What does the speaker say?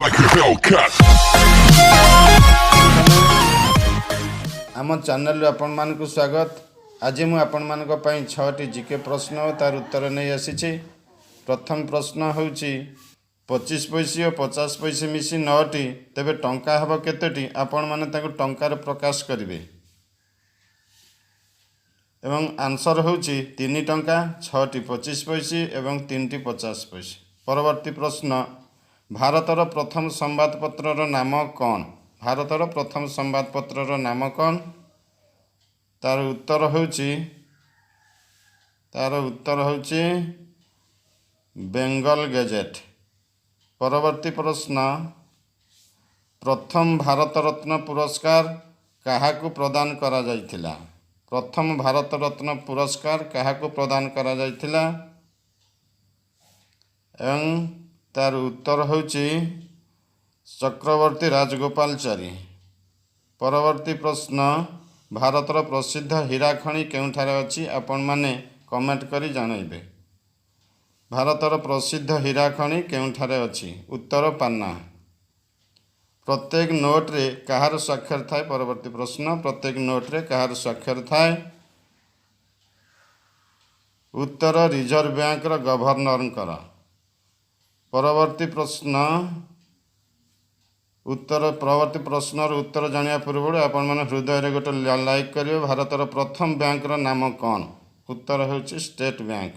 Like a Hellcat. ଆମ ଚ୍ୟାନେଲରୁ ଆପଣମାନଙ୍କୁ ସ୍ୱାଗତ। ଆଜି ମୁଁ ଆପଣମାନଙ୍କ ପାଇଁ ଛଅଟି ଜିକେ ପ୍ରଶ୍ନ ଓ ତାର ଉତ୍ତର ନେଇ ଆସିଛି। ପ୍ରଥମ ପ୍ରଶ୍ନ ହେଉଛି, 25 ପଇସି ଓ 50 ପଇସି ମିଶି ନଅଟି, ତେବେ ଟଙ୍କା ହେବ କେତୋଟି? ଆପଣମାନେ ତାକୁ ଟଙ୍କାରେ ପ୍ରକାଶ କରିବେ ଏବଂ ଆନ୍ସର୍ ହେଉଛି 3 ଟଙ୍କା, ଛଅଟି 25 ପଇସି ଏବଂ ତିନିଟି 50 ପଇସି। ପରବର୍ତ୍ତୀ ପ୍ରଶ୍ନ, ଭାରତର ପ୍ରଥମ ସମ୍ବାଦପତ୍ରର ନାମ କ'ଣ? ଭାରତର ପ୍ରଥମ ସମ୍ବାଦପତ୍ରର ନାମ କ'ଣ? ତାର ଉତ୍ତର ହେଉଛି ବେଙ୍ଗଲ ଗେଜେଟ୍। ପରବର୍ତ୍ତୀ ପ୍ରଶ୍ନ, ପ୍ରଥମ ଭାରତରତ୍ନ ପୁରସ୍କାର କାହାକୁ ପ୍ରଦାନ କରାଯାଇଥିଲା? ପ୍ରଥମ ଭାରତରତ୍ନ ପୁରସ୍କାର କାହାକୁ ପ୍ରଦାନ କରାଯାଇଥିଲା? ଏବଂ ତାର ଉତ୍ତର ହେଉଛି ଚକ୍ରବର୍ତ୍ତୀ ରାଜଗୋପାଳଚାରୀ। ପରବର୍ତ୍ତୀ ପ୍ରଶ୍ନ, ଭାରତର ପ୍ରସିଦ୍ଧ ହୀରା ଖଣି କେଉଁଠାରେ ଅଛି? ଆପଣମାନେ କମେଣ୍ଟ କରି ଜଣାଇବେ। ଭାରତର ପ୍ରସିଦ୍ଧ ହୀରା ଖଣି କେଉଁଠାରେ ଅଛି? ଉତ୍ତର ପାନ୍ନା। ପ୍ରତ୍ୟେକ ନୋଟରେ କାହାର ସ୍ୱାକ୍ଷର ଥାଏ? ପରବର୍ତ୍ତୀ ପ୍ରଶ୍ନ, ପ୍ରତ୍ୟେକ ନୋଟରେ କାହାର ସ୍ୱାକ୍ଷର ଥାଏ? ଉତ୍ତର ରିଜର୍ଭ ବ୍ୟାଙ୍କର ଗଭର୍ଣ୍ଣରଙ୍କର। ପରବର୍ତ୍ତୀ ପ୍ରଶ୍ନ ଉତ୍ତର ପରବର୍ତ୍ତୀ ପ୍ରଶ୍ନର ଉତ୍ତର ଜାଣିବା ପୂର୍ବରୁ ଆପଣମାନେ ହୃଦୟରେ ଗୋଟେ ଲାଇକ୍ କରିବେ। ଭାରତର ପ୍ରଥମ ବ୍ୟାଙ୍କର ନାମ କ'ଣ? ଉତ୍ତର ହେଉଛି ଷ୍ଟେଟ୍ ବ୍ୟାଙ୍କ।